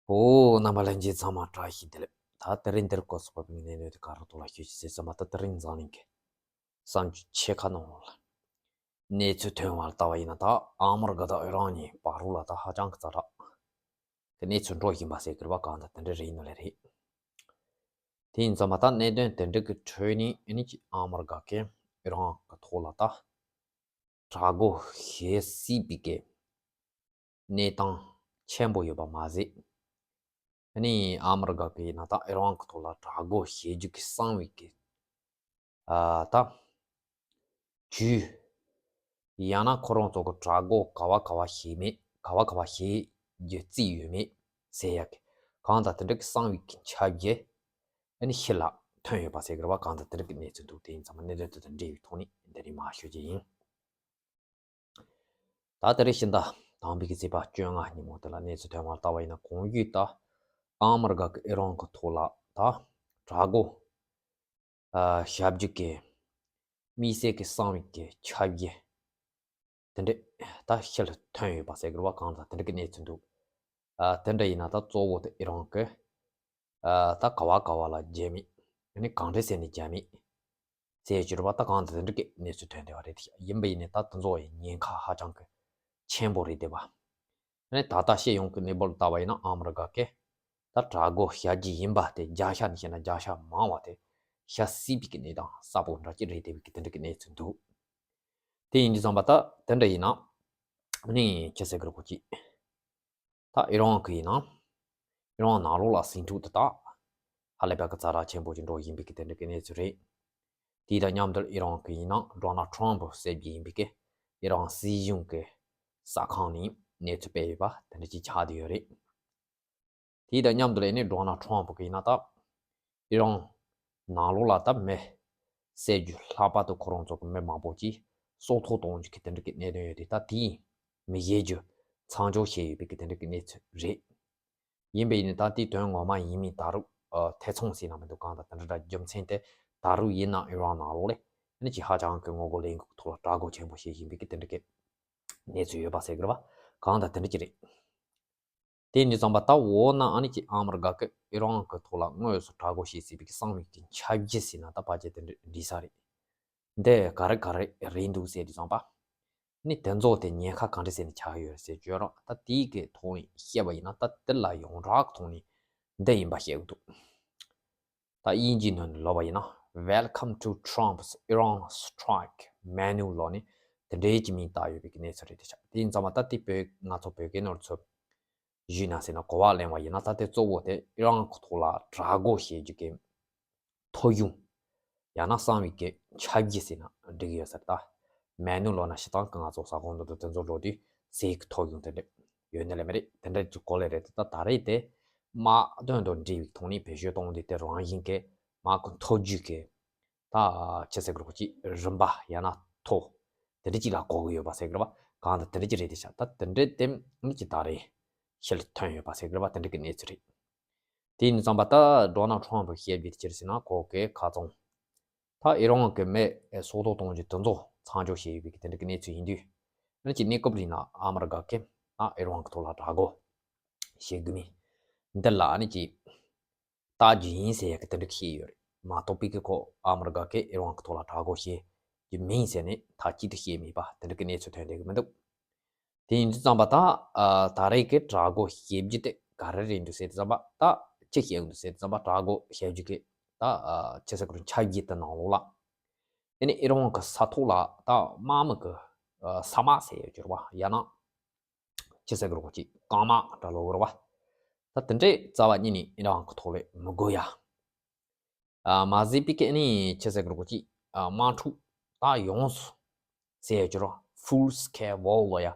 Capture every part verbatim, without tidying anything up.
ཨོ། རྣམ་པ་ལྷན་རྒྱས་ཚང་མ་བཀྲ་ཤིས་བདེ་ལེགས། ད་དེ་རིང་འདིར་གོ་སོགས་པའི་གནད་དོན་དེ་ག་རུ་ཐོག་ལ་ཤོད་ཅིག་ཟེར་ཙམ་པ། ད་དེ་རིང་འཛམ་གླིང་གི་གསར་འགྱུར་ཆེ་ཁག་ནང་ལ་གནས་ཚུལ་ཐོན་པ་ལ་ལྟ་བ་ཡིན་ན། ད་ཨ་མི་རི་ཀ་དང་ཨི་རན་གཉིས་བར་ལ་ད་ཧ་ཅང་གི་ཛ་དྲག་གི་གནས་ཚུལ་འགྲོ་བཞིན་པ་ཟེར་གི་རེད་པ། གང་ལྟར་དེ་འདྲ་རེད་ནོ་ལེ་རེད། དེ་ཡིན་ཙམ་པ་ད་གནད་དོན་དེ་འདྲ་གི་ཁྲོད་ནས་ཨ་ནི་ཅིག་ཨ་མི་རི་ཀ་གིས་ཨི་རན་གི་ཐོག་ལ་ད་དྲག་རྒོལ་བྱེད་སྲིད་པའི་གི་གནས་སྟངས་ཆེན་པོ་ཡོད་པ་མ་ཟད། ཨ་ནི་ཨ་མི་རི་ཀ་གིས་ཡིན་ན་ད་ཨི་རན་གི་ཐོག་ལ་དྲག་རྒོལ་བྱེད་རྒྱུ་གི་གསང་བའི་གི་ཨ་ད་ཇུས། ཡང་ན་ཁོ་རང་ཚོ་གི་དྲག་རྒོལ་ག་བ་ག་བ་བྱེད་མེད། ག་བ་ག་བ་བྱེད་རྒྱུ་རྩིས་ཡོད་མེད་ཟེར་ཡག་གི་གང་ལྟར་དེ་འདྲ་གི་གསང་བའི་གི་ཁྱབ་རྒྱ་ཨ་ནི་ཕྱི་ལ་ཐོན་ཡོད་པ་ཟེར་གི་རེད་པ། གང་ལྟར་དེ་འདྲ་གི་གནས་ཚུལ་འདུག་དེ་ཡིན་ཙང་མ་གནད་དོན་དེ་དང་འབྲེལ་བའི་ཐོག་ནས་འདི་རིང་མར་ཤོད་ཀྱི་ཡིན། ད་དེ་རིང་ཕྱི་ཟླ་དང་པོའི་གི་ཚེས་པ་བཅོ་ལྔ་ཉིན་མོ་དེ་ལ་གནས་ཚུལ་ཐོན་པ་ལ་ལྟ་བ་ཡིན་ན། གོང་ཞུས་ལྟར་ཨ་མི་རི་ཀ་གིས་ཨི་རན་གི་ཐོག་ལ་ད་དྲག་རྒོལ་ཨ་བྱ་རྒྱུ་གི་དམིགས་བསལ་གི་གསང་བའི་གི་ཁྱབ་རྒྱ་དེ་འདྲ་ད་ཕྱི་ལ་ཐོན་ཡོད་པ་ཟེར་གི་རེད་པ། གང་ལྟར་དེ་འདྲ་གི་གནས་ཚུལ་འདུག་ཨ་དེ་འདྲ་ཡིན་ན་ད་གཙོ་བོ་དེ་ཨི་རན་གི་ཨ་ད་ག་བ་ག་བ་ལ་རྒྱབ་མེད། ཨ་ནི་གང་འདྲ་ཟེར་ནས་རྒྱབ་མེད་ཟེར་གྱི་རེད་པ། ད་གང་ལྟར་དེ་འདྲ་གི་གནས་ཚུལ་ཐོན་བསྡད་པ་རེད། ཡིན་པ་ཡིན་ནའི་ད་དེ་ཚོ་ཡི་ཉེན་ཁ་ཧ་ཅང་གི་ཆེན་པོ་རེད་བསྡད་པ། ཨ་ནི་ད་ལྟ་སྤྱི་ཡོངས་ཀྱི་གནས་བབ་ལ་ལྟ་བ་ཡིན་ན་ཨ་མི་རི་ཀ་གིས་ད་དྲག་རྒོལ་བྱ་རྒྱུ་ཡིན་པ་དེ་བརྒྱ་ཆ་ནས་བཤད་ན་བརྒྱ་ཆ་མང་བ་དེ་བྱ་སྲིད་པའི་གི་གནས་སྟངས་གསལ་པོ་འདྲ་ཅིག་རེད་བསྡད་པའི་གི་དེ་འདྲ་གི་གནས་ཚུལ་འདུག་དེ་ཡིན་དུས་ཙམ་པ་ད་དེ་འདྲ་ཡིན་ན་ཨ་ནི་ཅི་ཟེར་གི་རེད་གོ་ཅིག་ད་ཨི་རན་གི་ཡིན་ན་ཨི་རན་ནང་ལོགས་ལ་ཟིང་འཁྲུག་དེ་དག་ཧ་ལས་པ་གི་ཛ་དྲག་ཆེན་པོ་ཅིག་འགྲོ་བཞིན་པའི་གི་དེ་འདྲ་གི་གནས་ཚུལ་རེད། དེ་དང་མཉམ་དུ་ཨི་རན་གི་ཡིན་ན་ཌོ་ནལ་ཊམ་ཕུ་ཟེར་གྱི་ཡིན་པའི་གི་ཨི་རན་སྲིད་གཞུང་གི་གསར་ཁང་ནས་གནས་ཚུལ་སྤེལ་ཡོད་པ་དེ་འདྲ་ཅིག་ཆགས་བསྡད་ཡོད་རེད། དེ་དང་མཉམ་དུ་ལས་ནི་ཌོ་ནལ་ཊམ་ཕུ་གི་ཡིན་ན་ད་ཨི་རན་ནང་ལོགས་ལ་ད་མི་བསད་རྒྱུ་ལྷག་པར་དུ་ཁོ་རང་ཚོ་གི་མི་མང་པོ་ཅིག་སྲོག་ཐོག་གཏོང་རྒྱུ་གི་དེ་འདྲ་གི་གནད་དོན་ཡོད་དེ། ད་དེའི་མི་བཞེས་རྒྱུ་མཚམས་འཇོག་བྱས་ཡོད་པའི་གི་དེ་འདྲ་གི་གནས་ཚུལ་རེད། ཡིན་པས་ཡིན་ནའི་ད་དེའི་དོན་ངོ་མ་ཡིན་མིན་ད་རུང་ཨ་ཐེ་ཚོམ་ཟེར་ན་མི་འདུག་གང་ལྟར་དེ་འདྲ་འདྲ་རྒྱུ་མཚན་དེ་ད་རུང་ཡིན་ན་ཨི་རན་ནང་ལོགས་ལ་ནི་ཅིག་ཧ་ཅང་གི་ངོ་རྒོལ་ལས་འགུལ་ཐོག་ལ་དྲག་རྒོལ་ཆེན་པོ་བྱེད་བཞིན་པའི་གི་དེ་འདྲ་གི་གནས་ཚུལ་ཡོད་པ་ཟེར་གི་རེད་པ། གང་ལྟར་དེ་འདྲ་ཅིག་རེད། དེ་ཡིན་དུས་ཙམ་པ་ད་འོ་ན་ཨ་ནི་ཅིག་ཨ་མི་རི་ཀ་གིས་ཨི་རན་གི་ཐོག་ལ་དངོས་སུ་དྲག་རྒོལ་བྱེད་སྲིད་པའི་གི་གསང་བའི་གི་ཁྱབ་རྒྱ་ཟེར་ན་ད་ཕལ་ཆེར་དེ་འདྲ་འགྲིག་ས་རེད། འདི་ག་རེ་ག་རེ་རེད་འདུག་ཟེར་དུས་ཙམ་པ། ནི་དེ་ཚོ་དེ་ཉེན་ཁ་གང་འདྲ་ཟེར་ནས་ཆགས་ཡོད་རེད་ཟེར་བརྗོད་རོགས། ད་དེའི་གི་ཐོག་ནས་བཤད་པ་ཡིན་ན་ད་དེ་ལ་ཡོངས་གྲགས་ཐོག་ནས་འདི་ཡིན་པ་བཤད་གི་འདུག་ད་དབྱིན་ཇིའི་ནང་ནས་ལབ་པ་ཡིན་ན་Welcome to Trump's Iran strike manual ལབ་ནས་དེ་འདྲའི་གི་མིང་བཏགས་ཡོད་པའི་གི་གནས་ཚུལ་རེད་དེ་ཆགས། དེ་ཡིན་ཙམ་པ་ད་དེ་བོད་ང་ཚོ་བོད་སྐད་ནང་ཚུར་ཞུས་ན་ཟེར་ན་གོ་བ་ལེན་པ་ཡིན་ན་ད་དེ་གཙོ་བོ་དེ་ཨི་རན་གི་ཐོག་ལ་དྲག་རྒོལ་བྱེད་རྒྱུ་གི་ཐོ་གཞུང་། ཡང་ན་གསང་བའི་གི་ཁྱབ་རྒྱ་ཟེར་ན་འགྲིག་གི་ཡོད་ས་རེད། ད་མེ་ནུ་ལོ་ན་སྤྱིར་བཏང་གི་ང་ཚོ་ས་ཁོངས་འདི་དུ་དེ་ཚོ་འགྲོ་དུས་ཟས་ཀྱི་ཐོ་གཞུང་དེ་འདྲ་ཡོད་ནི་ལས་མ་རེད། དེ་འདྲ་ཅིག་གོ་ལེ་རེད། ད་ད་རེས་དེ་དམག་དོན་དང་འབྲེལ་བའི་ཐོག་ནས་བེད་སྤྱོད་གཏོང་དུས་དེ་རང་བཞིན་གི་དམག་གི་མཐོ་རྒྱུགས་ཀྱི་ད་ཆི་ཟེར་གི་རེད་གོ་ཅིག་རིམ་པ་ཡང་ན་ཐོ་དེ་འདྲ་ཅིག་ལ་གོ་གི་ཡོད་པ་ཟེར་གི་རེད་པ། གང་ལྟར་དེ་འདྲ་ཅིག་རེད་དེ་ཤག་ད་དེ་འདྲ་དེ་འདྲ་ཅིག་ད་རེས་ཕྱི་ལ་ཐོན་ཡོད་པ་ཟེར་གི་རེད་པ། དེ་འདྲ་གི་གནས་ཚུལ་རེད། དེ་ཡིན་དུས་ཙམ་པ་ད་ཌོ་ནལ་ཊམ་ཕུ་བཤད་རྒྱུ་དེ་ཅི་རེད་ཟེར་ན་ཁོ་གི་ཁ་ཚང་ད་ཨི་རན་གི་མི་སྲོག་ཐོག་གཏོང་རྒྱུ་དེ་ཚོ་མཚམས་འཇོག་བྱས་ཡོད་པའི་གི་དེ་འདྲ་གི་གནས་ཚུལ་ཡིན་དུས། ཨ་ནི་ཅིག་གནས་སྐབས་རིང་ན་ཨ་མི་རི་ཀ་གིས་ཨ་ཨི་རན་གི་ཐོག་ལ་དྲག་རྒོལ་བྱེད་དགོས་མིན་འདི་ལ་ཨ་ནི་ཅིག་ལྟ་རྒྱུ་ཡིན་ཟེར་ཡག་གི་དེ་འདྲ་བཤད་ཡོད་རེད་མ་གཏོགས་པའི་གི་ཁོ་ཨ་མི་རི་ཀ་གིས་ཨི་རན་གི་ཐོག་ལ་དྲག་རྒོལ་བྱེད་རྒྱུ་མིན་ཟེར་ནས་ཐག་གཅིག་ཏུ་བཤད་མེད་པ་དེ་འདྲ་གི་གནས་ཚུལ་ཐོན་བསྡད་གི་མི་འདུག་དེ་ཡིན་དུས་ཙམ་པ་ད་ཨ་ད་རེས་ཀྱི་དྲག་རྒོལ་བྱེད་རྒྱུ་དེ་ག་རེ་རེད་འདུག་ཟེར་དུས་ཙམ་པ་ད་ཅི་བཤད་ཡོད་འདུག་ཟེར་དུས་ཙམ་པ་དྲག་རྒོལ་བྱེད་རྒྱུ་གི་ད་ཨ་ཆི་ཟེར་གི་རེད་ཆ་རྒྱུས་དེ་ནང་ལོགས་ལ་ཨ་ནི་ཨི་རན་གི་ས་ཐོག་ལ་ད་དམག་མི་གི་ཨ་ས་དམག་ཟེར་ཡོད་རྒྱུ་རེད་བ། ཡང་ན་ཆི་ཟེར་གི་རེད་གོ་ཅིག་རྐང་དམག་འདྲ་ལོ་གི་རེད་བ། ད་དེ་འདྲའི་རྩ་བ་ཉིད་ནས་ཨི་རན་གི་ཐོག་ལ་མི་དགོས་ཡ། ཨ་མ་ཟད་པའི་གི་ཨ་ནི་ཆི་ཟེར་གི་རེད་གོ་ཅིག་ཨ་དམག་འཁྲུག་ད་ཡོངས་སུ་ཟེར་ཡོད་རྒྱུ་རེད། Full scale war ལབ་ཡ་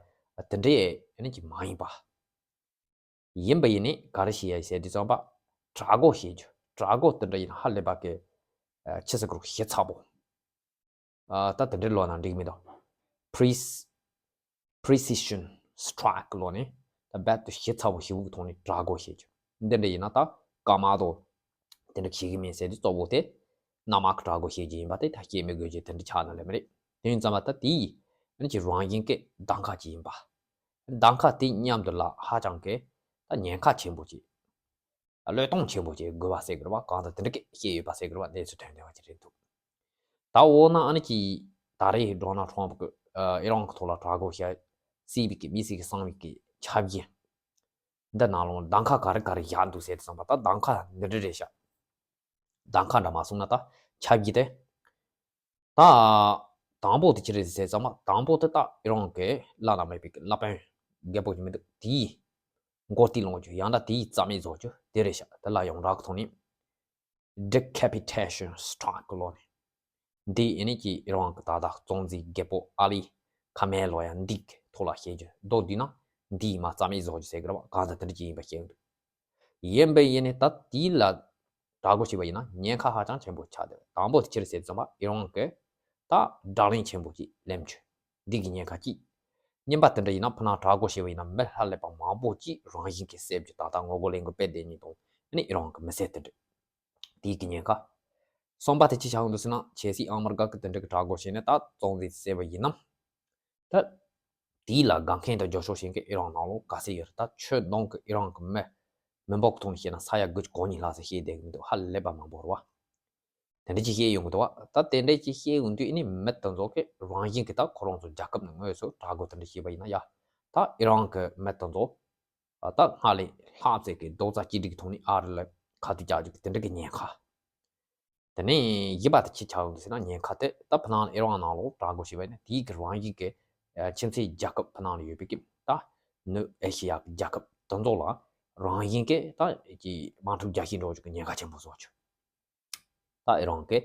དེ་འདྲའི་ཨ་ནི་ཅིག་མ་ཡིན་པ། ཡིན་པ་ཡིན་ནི་ག་རེ་བྱེད་ཡ་ཟེར་དུས་ཙམ་པ་དྲག་རྒོལ་བྱེད་རྒྱུ། དྲག་རྒོལ་དེ་འདྲ་ཡིན་ན་ཧ་ལས་པ་གི་ཨ་ཆི་ཟེར་གི་རེད་ཞིབ་ཚགས་པོ། ཨ་ད་དེ་འདྲའི་ལོ་ན་འགྲིག་མི་འདུག Pre- precision strike ལོ་ནི་ད་རྦད་དེ་ཞིབ་ཚགས་པོ་ཞིབ་བུ་གི་ཐོག་ནས་དྲག་རྒོལ་བྱེད་རྒྱུ། འདི་འདྲ་ཡིན་ན་ད་རྐང་དམག་དང་དེ་འདྲ་བྱེད་གི་མིན་ཟེར་དུས་གཙོ་བོ་དེ་གནམ་དམག་གི་དྲག་རྒོལ་བྱེད་རྒྱུ་ཡིན་པ་དེ་ད་བཤད་མི་དགོས་རྒྱུ་དེ་འདྲ་ཆགས་ན་ལས་མ་རེད། དེ་ཡིན་ཙམ་པ་ད་དེ་ཡིས་ཨ་ནི་ཅིག་རང་བཞིན་གི་གདམ་ག་ཅིག་ཡིན་པ། གདམ་ག་དེ་མཉམ་དུ་ལ་ཧ་ཅང་གི་ད་ཉེན་ཁ་ཆེན་པོ་ཅིག་ བློས་གཏོང་ཆེན་པོ་བྱེད་དགོས་པ་ཟེར་དགོས་རེད་བ། གང་ལྟར་དེ་འདྲ་གི་བཤད་ཡོད་པ་ཟེར་དགོས་རེད་བ། གནས་ཚུལ་ཐོན་བསྡད་པ་ཅིག་རེད་འདུག་ད་འོ་ན་ཨ་ནི་ཅིག་ད་རེས་ཌོ་ནལ་ཊམ་གི་ཨི་རན་གི་ཐོག་ལ་དྲག་རྒོལ་བྱས་སྲིད་པའི་གི་མི་སྲིད་གི་གསང་བའི་གི་ཁྱབ་ཀྱི་འདི་ནང་ལོགས་གདམ་ཁ་ག་རེ་ག་རེ་བཞག་འདུག་ཟེར་དུས་ཙམ་པ། ད་གདམ་ཁ་འདི་འདྲ་རེད་ཤག་གདམ་ཁ་འདྲ་མ་སོང་ན་ད་ཁྱབ་ཀྱི་དེ། ད་དང་པོ་དེ་ཅི་རེད་ཟེར་ཙམ་པ། དང་པོ་དེ་ད་ཨི་རན་གི་བླ་ན་མེད་པའི་གི་བླ་དཔོན་རྒད་པོ་ཅིག་མི་འདུག་དེའི་མགོ་རྟིང་སློག་རྒྱུ། ཡང་ན་དེའི་རྩ་མེད་བཟོ་རྒྱུ་དེ་རེད་ཤག་དེ་ལ་ཡོངས་གྲགས་ཀྱི་ཐོག་ནས་Decapitation Strike ལོ་ནས། འདི་ཨ་ནི་ཅིག་ཨི་རན་གི་ད་ལྟ་གཙང་འཛིན་རྒད་པོ་ཨ་ལི་ཁ་མེ་ལོ་ཡ་འདི་གི་ཐོག་ལ་བཤད་རྒྱུ། མདོར་བསྡུས་ན་འདིས་མ་རྩ་མེད་བཟོ་རྒྱུ་ཟེར་གི་རེད་བ། གང་ལྟར་དེ་འདྲ་ཅིག་ཡིན་པ་བཤད་གི་འདུག་ཡིན་པ་ཡིན་ནའི་ད་དེ་ལ་དྲག་རྒོལ་བྱས་པ་ཡིན་ན་ཉེན་ཁ་ཧ་ཅང་ཆེན་པོ་ཆགས་བསྡད། དང་པོ་དེ་ཅི་རེད་ཟེར་ཙམ་པ། ཨི་རན་གི་ད་དགྲ་ལན་ཆེན་པོ་ཅིག་ལེན་རྒྱུ། འདི་གི་ཉེན་ཁ་གཅིག་གཉིས་པ་དེ་འདྲ་ཡིན་ན་ཕུ་ནང་དྲག་རྒོལ་བྱས་པ་ཡིན་ན་མི་ཧ་ལས་པ་མང་པོ་ཅིག་རང་བཞིན་གྱིས་བསད་རྒྱུ། ད་ལྟ་ངོ་རྒོལ་ལས་འགུལ་སྤེལ་བསྡད་མཁན་དང་ཨ་ནི་ཨི་རན་གི་མི་སེར་དེ་འདྲ། དེའི་གི་ཉེན་ཁ། གསུམ་པ་དེ་ཅི་ཆགས་ཡོང་འདུག་ཟེར་ན། གལ་སྲིད་ཨ་མི་རི་ཀ་གི་དེ་འདྲ་གི་དྲག་རྒོལ་བྱས་ནས་ད་གཙང་འཛིན་བསད་པ་ཡིན་ན། ད་དེའི་ལ་དགའ་མཁན་དང་རྒྱབ་སྐྱོར་བྱེད་མཁན་ཨི་རན་ནང་ལོགས་ག་ཚད་ཡོད་རེད། ད་ཆོས་དོན་གི་ཨི་རན་གི་མི་མི་འབོར་གི་ཐོག་ནས་བཤད་ན་ས་ཡ་དགུ་བཅུ་གོ་གཉིས་ལྷག་ཙམ་བཤད་བསྡད་གི་མི་འདུག་ཧ་ལས་པ་མང་པོ་རེད་བ། དེ་འདྲ་ཅིག་བཤད་ཡོང་གི་འདུག་བ། ད་དེ་འདྲ་ཅིག་བཤད་ཡོང་དུས་ཨ་ནི་མི་དེ་ཚོ་གི་རང་བཞིན་གྱི་ད་ཁོ་རང་ཚོ་རྒྱལ་ཁབ་ནས་དངོས་སུ་དྲག་རྒོལ་དེ་འདྲ་བྱས་པ་ཡིན་ན་ཡ། ད་ཨི་རན་གི་མི་དེ་ཚོ་ད་སྔར་ལས་ལྷག་ཙམ་གི་རྡོག་རྩ་གཅིག་སྒྲིལ་གྱི་ཐོག་ནས་ཨ་རི་ལ་ཁ་གཏད་རྒྱག་རྒྱུ་གི་དེ་འདྲ་གི་ཉེན་ཁ། དེ་ནས་བཞི་པ་དེ་ཅི་ཆགས་ཡོང་འདུག་ཟེར་ན། ཉེན་ཁ་དེ་ད་ཕུ་ནང་ཨི་རན་ནང་ལོགས་དྲག་རྒོལ་བྱས་པ་ཡིན་ན་དེའི་གི་རང་བཞིན་གྱི་ཁྱིམ་མཚེས་རྒྱལ་ཁབ་ཕུ་ནང་ལ་ཡོད་པའི་གི་ད་ནུབ་ཨེ་ཤི་ཡ་གི་རྒྱལ་ཁབ་དེ་ཚོ་ལ་རང་བཞིན་གྱི་ད་ཀྱི་དམག་འཁྲུག་རྒྱག་ཤེས་འགྲོ་རྒྱུ་གི་ཉེན་ཁ་ཆེན་པོ་བཟོ་རྒྱུ། ད་ཨི་རན་གི་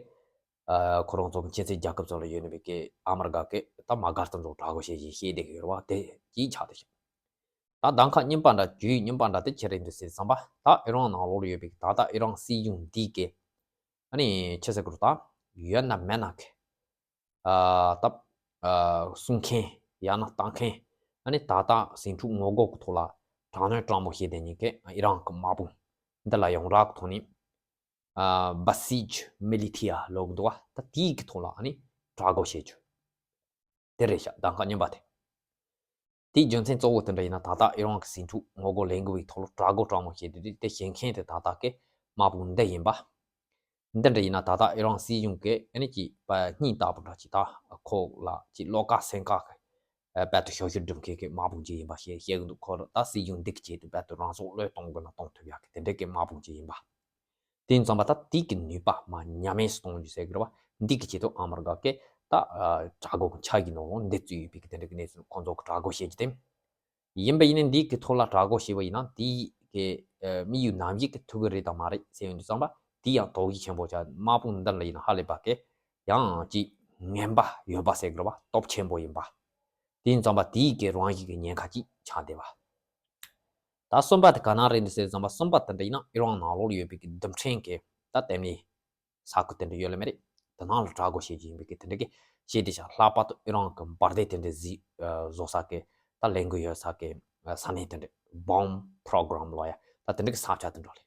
ཨ་ཁོ་རང་ཚོ་གི་ཁྱིམ་མཚེས་རྒྱལ་ཁབ་ཚོ་ལ་ཡོད་ནི་བའི་གི་ཨ་མི་རི་ཀ་གི་ད་དམག་སྒར་དེ་ཚོ་དྲག་རྒོལ་བྱེད་བཞིན་བཤད་བསྡད་གི་ཡོད་རེད་བ། དེ་གཅིག་ཆགས་བསྡད་ཤག་ད་གདམ་ཁ་གཉིས་པ་འདྲ་བརྒྱུད་གཉིས་པ་འདྲ་དེ་ཅི་རེད་འདུག་ཟེར་བསམ་པ། ད་ཨི་རན་ནང་ལོགས་ལ་ཡོད་པའི་ད་ལྟ་ཨི་རན་སྲིད་གཞུང་འདི་གི་ཨ་ནི་ཆི་ཟེར་དགོས་རེད། ད་ཡོད་ན་མེད་ན་གི་ཨ་ད་ཨ་གསུང་མཁན་ཡང་ན་ལྟ་མཁན་ཨ་ནི་ད་ལྟ་ཟིང་འཁྲུག་ངོ་རྒོལ་གི་ཐོག་ལ་དྲག་གནོན་དྲག་མོ་བྱེད་བསྡད་མཁན་གི་ཨི་རན་གི་དམག་དཔུང་འདི་ལ་ཡོངས་གྲགས་གི་ཐོག་ནས་ཨ་Basij Militia ལབ་གི་འདུག་བ། ད་དེའི་གི་ཐོག་ལ་ཨ་ནི་དྲག་རྒོལ་བྱེད་རྒྱུ་དེ་རེད་ཤག་གདམ་ཁ་གཉིས་པ་དེ། དེའི་རྒྱུ་མཚན་གཙོ་བོ་དེ་འདྲ་ཡིན་ན། ད་ལྟ་ཨི་རན་གི་ཟིང་འཁྲུག་ངོ་རྒོལ་ལས་འགུལ་བའི་ཐོག་ལ་དྲག་རྒོལ་དྲག་མོ་བྱེད་དུས་དེ་བྱེད་མཁན་དེ་ད་ལྟ་གི་དམག་དཔུང་འདི་ཡིན་པ། འདི་འདྲ་ཡིན་ན་ད་ལྟ་ཨི་རན་སྲིད་གཞུང་གི་ཨ་ནི་ཅིག་པ་སྙིང་ལྟ་བུ་འདྲ་ཅིག་ད་ཁོ་ལ་ཅིག་བློ་དཀར་སེམས་དཀར་གི་ཨ་བལ་དུ་ཞབས་ཞུ་སྒྲུབ་མཁན་གི་དམག་དཔུང་ཅིག་ཡིན་པ་བཤད་བཤད་གི་འདུག་ཁོ་ད་སྲིད་གཞུང་འདི་གི་ཆེད་དུ་བལ་དུ་རང་སྲོག་བློས་གཏོང་དགོས་ན་གཏོང་ཐུབ་ཡག་གི་དེ་འདྲ་གི་དམག་དཔུང་ཅིག་ཡིན་པ། དེ་ཡིན་ཙང་པ་ད་དེ་གི་ནུས་པ་མར་ཉམས་དམས་སུ་གཏོང་རྒྱུ་ཟེར་གི་རེད་བ། འདི་གི་ཆེད་དུ་ཨ་མི་རི་ཀ་གི་ད་ཨ་དྲག་རྒོལ་གི་ཆ་གི་ནང་ལོགས་འདི་བཙུགས་ཡོད་པའི་གི་དེ་འདྲ་གི་གནས་ཚུལ་ཁོང་ཚོ་གི་དྲག་རྒོལ་བྱེད་རྒྱུ་དེ། ཡིན་པ་ཡིན་ནའི་འདི་གི་ཐོག་ལ་དྲག་རྒོལ་བྱས་པ་ཡིན་ན་དེའི་གི་ཨ་དམིགས་ཡུལ་ནམ་ཞིག་གི་ཐུག་གི་རེད་དང་མ་རེད་ཟེར་ཡོང་དུས་ཙང་པ་དེ་ཡང་དོགས་གཞི་ཆེན་པོ་ཆགས། དམག་དཔུང་འདི་ལ་ཡིན་ན་ཧ་ལས་པ་གི་ཡང་ཅིག་ངན་པ་ཡོད་པ་ཟེར་གི་རེད་བ། སྟོབས་ཆེན་པོ་ཡིན་པ། དེ་ཡིན་ཙང་པ་དེའི་གི་རང་བཞིན་གི་ཉེན་ཁ་ཅིག་ཆགས་བསྡད་པ། ད་གསུམ་པ་དེ་ག་ན་རེད་འདུག་ཟེར་ཙམ་པ། གསུམ་པ་དེ་འདྲ་ཡིན་ན་ཨི་རན་ནང་ལོགས་ལ་ཡོད་པའི་གི་རྡུལ་ཕྲན་གི་ད་ལྟེ་གནས་ས་ཁུལ་དེ་འདྲ་ཡོད་ལ་མེད་རེད། དེ་ནང་ལ་དྲག་རྒོལ་བྱེད་རྒྱུ་ཡིན་པའི་གི་དེ་འདྲ་གི་བཤད་བསྡད་ཤག་ལྷག་པར་དུ་ཨི་རན་གི་འབར་མདེལ་དེ་འདྲ་གཟིགས་བཟོ་ས་གི་ད་ལས་འགུལ་ཡོད་ས་གི་ས་གནས་དེ་འདྲ། Bomb Program ལོ་ཡ་ད་དེ་འདྲ་གི་ས་ཆ་དེ་འདྲ་ལ།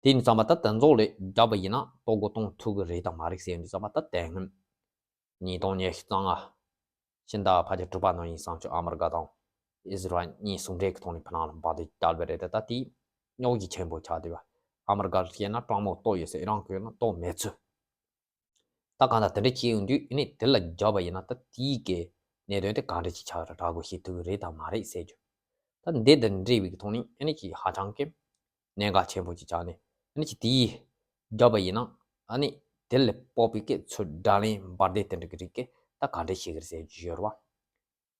དེ་ཡིན་ཙང་པ་ད་དེ་ཚོ་ལ་བརྒྱབ་པ་ཡིན་ན་གཏོར་རྒོལ་གཏོང་ཐུབ་གི་རེད་དང་མ་རེད་ཟེར་ཡོང་དུས་ཙང་པ། ད་དེ་སྔོན་ཉིས་སྟོང་ཉི་ཤུ་རྩ་ལྔ་ཕྱི་ཟླ་ཕལ་ཆེར་དྲུག་པ་ནང་ཡིན་བསམ་བྱུང་། ཨ་མི་རི་ཀ་དང་ཨི་ཟི་རལ་གཉིས་ཟུང་འབྲེལ་གྱི་ཐོག་ནས་ཕུ་ནང་ལ་འབར་མདེལ་བརྒྱབ་པ་རེད་དེ། ད་དེ་རྙོག་གཞི་ཆེན་པོ་ཆགས་བསྡད་པ། ཨ་མི་རི་ཀ་ལ་བཤད་ན་དྲང་མོ་གཏོར་ཡོད་ཟེར། ཨི་རན་གྱིས་ཡོད་ན་གཏོར་མེད་ཚུལ། ད་གང་ལྟར་དེ་འདྲ་བྱས་ཡོང་དུས་ཨ་ནི་དེ་ལ་བརྒྱབ་པ་ཡིན་ན་ད་དེའི་གི་གནད་དོན་དེ་ག་འདྲ་ཅིག་ཆགས་རེད། དྲག་རྒོལ་བྱེད་ཐུབ་ཀྱི་རེད་དང་མ་རེད་ཟེར་རྒྱུ། ད་འདི་དང་འབྲེལ་བའི་གི་ཐོག་ནས་ཨ་ནི་ཅིག་ཧ་ཅང་གི་གནད་འགག་ཆེན་པོ་ཅིག་ཆགས་ནས། ཨ་ནི་ཅིག་དེའི་བརྒྱབ་པ་ཡིན་ན་ཨ་ནི་དེ་ལ་དཔག་པའི་གི་ཚུར་དགྲ་ལན་འབར་མདེལ་དེ་འདྲ་གི་རིགས་ཀྱིས་ད་ག་འདྲ་བྱེད་ཀྱི་རེད་ཟེར་རྒྱུ་ཡོད་རེད་བ།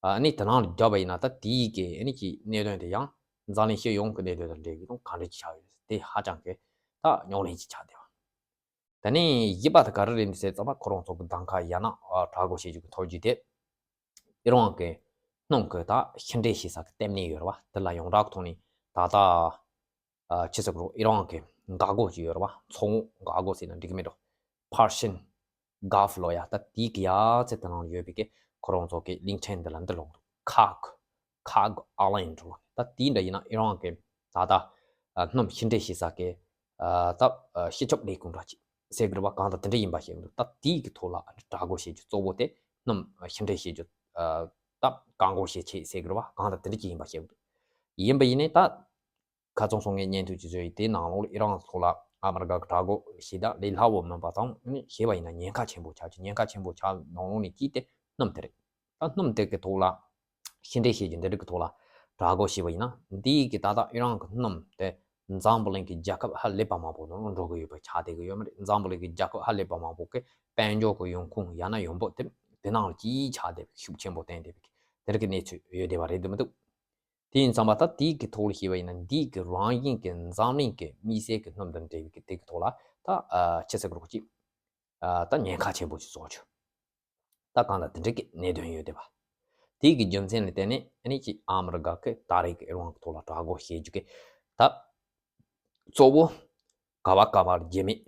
ཨ་ནི་དེ་ནང་ལ་བརྒྱབ་པ་ཡིན་ན་ད་དེའི་གི་ཨ་ནི་ཅིག་གནད་དོན་དེ་ཡང་འཛམ་གླིང་སྤྱི་ཡོངས་ཀྱི་གནད་དོན་དང་འབྲེལ་བའི་ཐོག་ག་འདྲ་ཅིག་ཆགས་ཡོད་ཟེར། དེ་ཧ་ཅང་གི་ད་རྙོག་གླེང་ཅིག་ཆགས་བསྡད་པ། དེ་ནས་བཞི་པ་དེ་ག་རེ་རེད་འདུག་ཟེར་ཙམ་པ། ཁོ་རང་ཚོ་གི་གདམ་ཁ་ཡང་ན་ཨ་དྲག་རྒོལ་བྱེད་རྒྱུ་གི་ཐོབ་རྒྱུ་དེ། ཨི་རན་གྱི་སྣུམ་གྱི་ད་ཤིང་འབྲས་བཞེས་ས་གི་ལྟེ་གནས་ཡོད་རེད་བ། དེ་ལ་ཡོངས་གྲགས་ཐོག་ནས་ད་ལྟ་ཨ་ཆི་ཟེར་དགོས་རེད། ཨི་རན་གྱི་འགག་སྒོ་ཅིག་ཡོད་རེད་བ། མཚོ་ངོགས་འགག་སྒོ་ཟེར་ན་འགྲིག་གི་མེད་འགྲོ། Persian Gulf ལོ་ཡ། ད་དེའི་གི་ཡ་ཚེ་དེ་ནང་ཡོད་པའི་གི་ཁོ་རང་ཚོ་གི་གླིང་ཕྲན་འདི་ལ་འདི་ལོག་འདུག Kag Kag Island ལོ། ད་དེ་འདྲ་ཡིན་ན་ཨི་རན་གྱི་ད་ལྟ་ཨ་སྣུམ་ཤིང་འབྲས་བཞེས་ས་གི་ཨ་ད་ཨ་སྤྱི་ཁྱབ་ལས་ཁུངས་འདྲ་ཅིག་ཟེར་གི་རེད་བ། གང་ལྟར་དེ་འདྲ་ཡིན་པ་ཞིག་འདུག་ད་དེའི་གི་ཐོག་ལ་ཨ་ནི་དྲག་རྒོལ་བྱེད་རྒྱུ་གཙོ་བོ་དེ་སྣུམ་ཤིང་འབྲས་བཞེས་རྒྱུ་ཨ་ད་བཀག་འགོག་བྱེད་ཆེད་ཟེར་གི་རེད་བ། གང་ལྟར་དེ་འདྲ་ཅིག་ཡིན་པ་ཞིག་འདུག་ཡིན་པ་ཡིན་ནའི་ད་ ཁ་སང་སོང་ངས་བརྙན་ཐུང་ཅིག་བཟོས་ཡིན། དེའི་ནང་ལོགས་ལ་ཨི་རན་ཐོག་ལ་ཨ་མི་རི་ཀ་གི་དྲག་རྒོལ་བྱེད་སྟངས་ལས་སླ་བོ་མིན་པ་དང་། ཨ་ནི་བྱས་པ་ཡིན་ན་ཉེན་ཁ་ཆེན་པོ་ཆགས་ཀྱི། ཉེན་ཁ་ཆེན་པོ་ཆགས་ནང་ལོགས་ནས་གཅིག་དེ་སྣུམ་དེ་རེད། ད་སྣུམ་དེ་གི་ཐོག་ལ་ཕྱིར་འཐེན་བྱེད་རྒྱུ་འདི་རིགས་ཀྱི་ཐོག་ལ་དྲག་རྒོལ་བྱས་པ་ཡིན་ན། འདིའི་གི་ད་ལྟ་ཨི་རན་གྱི་སྣུམ་དེ་འཛམ་བུ་གླིང་གི་རྒྱལ་ཁབ་ཧ་ལས་པ་མང་པོ་ནང་འགྲོ་གི་ཡོད་པ་ཆགས་བསྡད་ཀྱི་ཡོད་མ་རེད། འཛམ་བུ་གླིང་གི་རྒྱལ་ཁབ་ཧ་ལས་པ་མང་པོ་གི་དཔལ་འབྱོར་གྱི་ཡོང་ཁུངས་ཡང་ན་ཡོང་འབབ་དེ་དེ་ནང་ལ་གཅིག་ཆགས་བསྡད་པའི་ཤུགས་ཆེན་པོ་བསྟན་བསྡད་པའི་དེ་རིགས་ཀྱི་གནས་ཚུལ་ཡོད་བསྡད་པ་རེད་འདུག་མི་འདུག་དེ་ཡིན་ཙང་མ་ད་དེའི་གི་ཐོག་ལ་བྱས་པ་ཡིན་ན། འདིའི་གི་རང་བཞིན་གི་འཛམ་གླིང་གི་དམིགས་བསལ་གྱི་སྣུམ་དང་འབྲེལ་བའི་གི་དེ་གི་ཐོག་ལ་ད་ཨ་ཆི་ཟེར་དགོས་རེད། ཅིག་ཨ་ད་ཉེན་ཁ་ཆེན་པོ་ཅིག་བཟོ་བྱུང་། ད་གང་ལྟར་དེ་འདྲ་གི་གནད་དོན་ཡོད་བསྡད་པ། དེའི་གི་རྒྱུ་མཚན་ལ་བརྟེན་ནས་ཨ་ནི་ཅིག་ཨ་མི་རི་ཀ་གི་ད་རེས་གི་ཨི་རན་གི་ཐོག་ལ་དྲག་རྒོལ་བྱེད་རྒྱུ་གི་ད་གཙོ་བོ་ག་བ་ག་བར་རྒྱུ་མེད་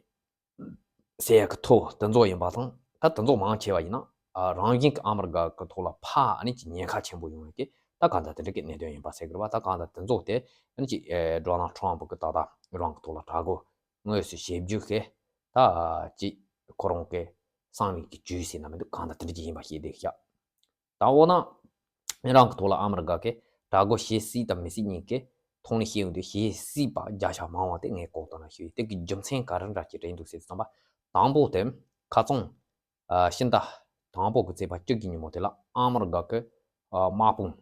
ཟེར་ཡག་གི་ཐོག་དེ་ཚོ་ཡིན་པ་དང་། ད་དེ་ཚོ་མང་ཆེ་བ་ཡིན་ན་ཨ་རང་བཞིན་གྱི་ཨ་མི་རི་ཀ་གི་ཐོག་ལ་ཕར་ཨ་ནི་ཅིག་ཉེན་ཁ་ཆེན་པོ་ཡོང་བའི་གི་ད་གང་ལྟར་དེ་འདྲ་གི་གནད་དོན་ཡིན་པ་ཟེར་གི་རེད་བ། ད་གང་ལྟར་དེ་ཚོ་དེ་ཨ་ནི་ཅིག་ཨེ་ཌོ་ནལ་ཊམ་གི་ད་ལྟ་ཨི་རན་གི་ཐོག་ལ་དྲག་རྒོལ་དངོས་སུ་བྱེད་རྒྱུ་གི་ད་ཅིག་ཁོ་རང་གི་བསམ་བློའི་གི་བཅུད་ཟེར་ན་མི་འདུག་གང་ལྟར་དེ་འདྲ་ཅིག་ཡིན་པ་ཤེས་བསྡད་ཤག་ད་འོ་ན་ཨི་རན་གི་ཐོག་ལ་ཨ་མི་རི་ཀ་གི་དྲག་རྒོལ་བྱེད་སྲིད་དང་མི་སྲིད་གཉིས་ཀའི་ཐོག་ནས་བཤད་ཡོང་དུས། བྱེད་སྲིད་པ་བརྒྱ་ཆ་མང་བ་དེ་ངས་གོ་བཏང་ན་ཞུ་ཡིན། དེ་གི་རྒྱུ་མཚན་ག་རེ་འདྲ་ཅིག་རེད་འདུག་ཟེར་དུས་ཙམ་པ། དང་པོ་དེ་ཁ་སང་ཨ་ཕྱི་ཟླ་དང་པོ་གི་ཚེས་པ་བཅུ་གི་ཉིན་མོ་དེ་ལ་ཨ་མི་རི་ཀ་གི་ཨ་དམག་དཔུང་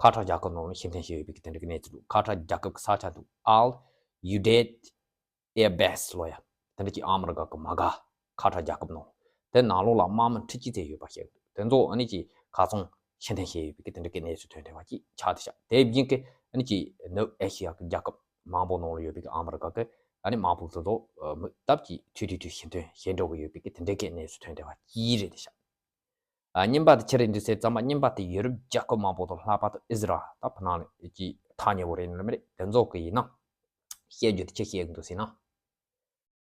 ཁ་ཐག་རྒྱལ་ཁབ་ནང་ལ་ཕྱིར་འཐེན་བྱས་ཡོད་པའི་གི་དེ་འདྲ་གི་གནས་ཚུལ་འདུག་ཁ་ཐག་རྒྱལ་ཁབ་གི་ས་ཆ་འདུག་ཨལ་ཡུ་ཌེད་ཨེར་བེ་སི་ལོ་ཡ། དེ་འདྲ་ཅིག་ཨ་མི་རི་ཀ་གི་དམག་སྒར་ཁ་ཐག་རྒྱལ་ཁབ་ནང་། དེ་ནང་ལོགས་ལ་དམག་མི་ཁྲི་གཅིག་ཙམ་ཡོད་པ་ཞིག་དེ་ཚོ་ཨ་ནི་ཅིག་ཁ་སང་ཕྱིར་འཐེན་བྱས་ཡོད་པའི་གི་དེ་འདྲ་གི་གནས་ཚུལ་ཐོན་བསྡད་པ་ཅིག་ཆགས་བསྡད་ཤག་དེ་བཞིན་གི་ཨ་ནི་ཅིག་ནུབ་ཨེ་ཤི་ཡ་གི་རྒྱལ་ཁབ་མང་པོ་ནང་ལ་ཡོད་པའི་གི་ཨ་མི་རི་ཀ་གི་ཨ་ནི་དམག་དཔུང་དེ་ཚོ་མུ་མཐུད་ཀྱིས་ཐུང་ཐུང་ཐུང་ཕྱིར་འཐེན་བྱེད་འགྲོ་གི་ཡོད་པའི་གི་དེ་འདྲ་གི་གནས་ཚུལ་ཐོན་བསྡད་པ་ཅིག་རེད་བསྡད་ཤག་ཨ་གཉིས་པ་དེ་ཅི་རེད་འདུག་ཟེར་ཙམ་པ། གཉིས་པ་དེ་ཡུ་རོབ་རྒྱལ་ཁབ་མང་པོ་དང་། ལྷག་པར་དུ་ཨི་ཟི་རལ། ད་ཕ་ནང་ལ་ཅིག་ཐག་ཉེ་བོ་རེད་ནི་མ་རེད། དེ་ཚོ་གི་ཡིན་ན་བཤད་རྒྱུ་དེ་ཆི་བཤད་གི་འདུག་ཟེར་ན།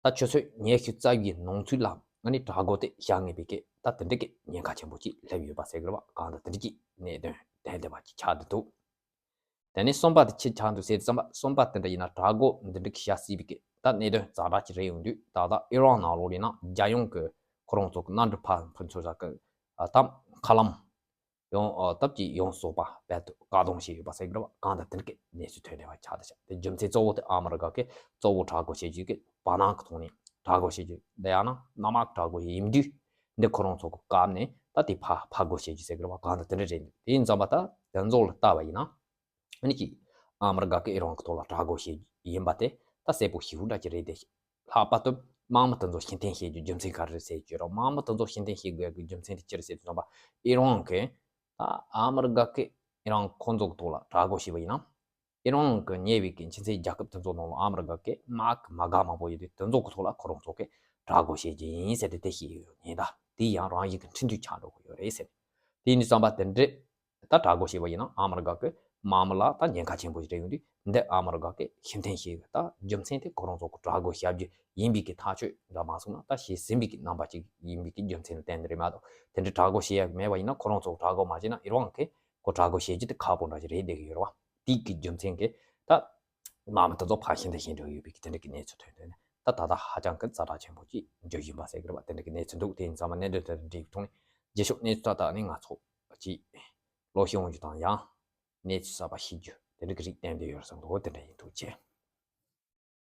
ད་ཆུ་ཚོད་ཉི་ཤུ་རྩ་བཞིའི་ནང་ཚུད་ལ་ཨ་ནི་དྲག་རྒོལ་དེ་བྱ་ངེས་པའི་གི་ད་དེ་འདྲ་གི་ཉེན་ཁ་ཆེན་པོ་ཅིག་སླེབས་ཡོད་པ་ཟེར་གི་རེད་བ། གང་ལྟར་དེ་འདྲ་གི་གནད་དོན་དེ་འདྲ་བ་ཅིག་ཆགས་བསྡད་འདུག་དེ་ནས་གསུམ་པ་དེ་ཅི་ཆགས་འདུག་ཟེར་ཙམ་པ། གསུམ་པ་དེ་འདྲ་ཡིན་ན་དྲག་རྒོལ་འདི་འདྲ་གི་བྱ་སྲིད་པའི་གི་ད་གནད་དོན་ཛ་དྲག་ཅིག་རེད་ཡོང་དུས། ད་ལྟ་ཨི་རན་ནང་ལོགས་ལ་ཡིན་ན་རྒྱལ་ཡོངས་གི་ཁོ་རང་ཚོ་གི་མནའ་འབྲེལ་ཕར་ཕུན་ཚོགས་ས་གི་ཨ་ད་མཁའ་ལམ་ཡང་ཨ་སྟབས་ཀྱིས་ཡོངས་རྫོགས་པ་རྦད་དེ་བཀག་སྡོམ་བྱས་ཡོད་པ་ཟེར་གི་རེད་བ། གང་ལྟར་དེ་འདྲ་གི་གནས་ཚུལ་ཐོན་བསྡད་པ་ཆགས་བསྡད་ཤག་དེ་རྒྱུ་མཚན་གཙོ་བོ་དེ་ཨ་མི་རི་ཀ་གི་གཙོ་བོ་དྲག་རྒོལ་བྱེད་རྒྱུ་གི་བར་སྣང་གི་ཐོག་ནས་དྲག་རྒོལ་བྱེད་རྒྱུ་དེ་ཡང་ན་གནམ་དམག་དྲག་རྒོལ་ཡིན་དུས། འདི་ཁོ་རང་ཚོ་གི་བཀག་ནས་ད་དེ་ཕར་ཕར་རྒོལ་བྱེད་རྒྱུ་ཟེར་གི་རེད་བ། གང་ལྟར་དེ་འདྲ་རེད་འདུག་དེ་ཡིན་ཙམ་པ་ད་དེ་ཚོ་ལ་ལྟ་བ་ཡིན་ན། ཨ་ནི་ཅིག་ཨ་མི་རི་ཀ་གི་ཨི་རན་གི་ཐོག་ལ་དྲག་རྒོལ་བྱེད་རྒྱུ་ཡིན་པ་དེ་ད་གསལ་པོ་ཞེ་པོ་འདྲ་ཅིག་རེད་དེ། ལྷག་པར་དུ་དམག་མི་དེ་ཚོ་ཕྱིར་འཐེན་བྱེད་རྒྱུ་རྒྱུ་མཚན་ག་རེ་རེད་ཟེར་གྱི་རེད། དམག་མི་དེ་ཚོ་ཕྱིར་འཐེན་བྱེད་དགོས་ཀྱི་རྒྱུ་མཚན་དེ་ཅི་རེད་ཟེར་དུས་ཙམ་པ། ཨི་རན་གི་ད་ཨ་མི་རི་ཀ་གི་ཨི་རན་ཁོང་ཚོ་གི་ཐོག་ལ་དྲག་རྒོལ་བྱས་པ་ཡིན་ན། ཨི་རན་གི་ཉེ་བའི་གི་ཕྱི་སའི་རྒྱལ་ཁབ་དེ་ཚོ་ནང་ལ་ཨ་མི་རི་ཀ་གི་དམག་གི་དམག་སྒར་མང་པོ་ཡོད་དུས། དེ་ཚོ་གི་ཐོག་ལ་ཁོ་རང་ཚོ་གི་དྲག་རྒོལ་བྱེད་རྒྱུ་ཡིན་ཟེར་ཏེ་དེ་བཤད་ཡོད་ཉེན་བརྡ་དེ་ཡང་རང་བཞིན་གི་འཕྲིན་བསྟོད་ཆགས་འགྲོ་གི་ཡོད་རེད་ཟེར། དེ་ཡིན་དུས་ཙམ་པ་དེ་འདྲ་ད་དྲག་རྒོལ་བྱས་པ་ཡིན་ན་ཨ་མི་རི་ཀ་གི་དམག་མི་ལ་ད་ཉེན་ཁ་ཆེན་པོ་ཞིག་རེད་ཡོང་དུས། འདི་ཨ་མི་རི་ཀ་གི་ཕྱིར་འཐེན་བྱེད་གི་ད་རྒྱུ་མཚན་དེ་ཁོ་རང་ཚོ་གི་དྲག་རྒོལ་བྱ་རྒྱུ་ཡིན་པའི་གི་ཐག་གཅོད་འདྲ་མ་སོང་ན། ད་བྱས་ཟིན་པའི་གི་རྣམ་པ་ཅིག་ཡིན་པའི་གི་རྒྱུ་མཚན་ལ་བརྟེན་ནས་རེད་མ་གཏོགས། དེ་འདྲ་དྲག་རྒོལ་བྱེད་ཡག་མེད་པ་ཡིན་ན། ཁོ་རང་ཚོ་གི་དྲག་རྒོལ་མ་བྱས་ན་ཨི་རན་གི་ཁོ་དྲག་རྒོལ་བྱེད་རྒྱུ་དེ་ཁག་པོ་འདྲ་ཞིག་རེད་བསྡད་ཀྱི་ཡོད་རེད་བ། དེའི་གི་རྒྱུ་མཚན་གྱིས་ད་དམག་མི་དེ་ཚོ་ཕར་ཕྱིར་འཐེན་བྱེད་འགྲོ་ཡོད་པའི་གི་དེ་འདྲ་གི་གནས་ཚུལ་ཐོན་ཐོན་ནས། ད་ད་ལྟ་ཧ་ཅང་གི་ཛ་དྲག་ཆེན་པོ་ཅིག་འགྱུར་བཞིན་པ་ཟེར་གི་རེད་བ། དེ་འདྲ་གི་གནས་ཚུལ་འདུག་དེ་ཡིན་ཙང་མ་གནད་དོན་དེ་དང་འབྲེལ་བའི་ཐོག་ནས་རྗེས་ཕྱོགས་གནས་ཚུལ་ད་ལྟ་ནི་ང་ཚོ་ཅིག་ལོ་ཤས་འོང་རྒྱུ་དང་། ཡང་གནས་ཚུལ་གསར་པ་ཤེས་རྒྱུ་དེ་འདྲ་གི་རིགས་བསྟན་བསྡད་ཡོད་རེད་བསམ་འདུག་དེ་འདྲ་ཡིན། ཐུགས་རྗེ་ཆེ།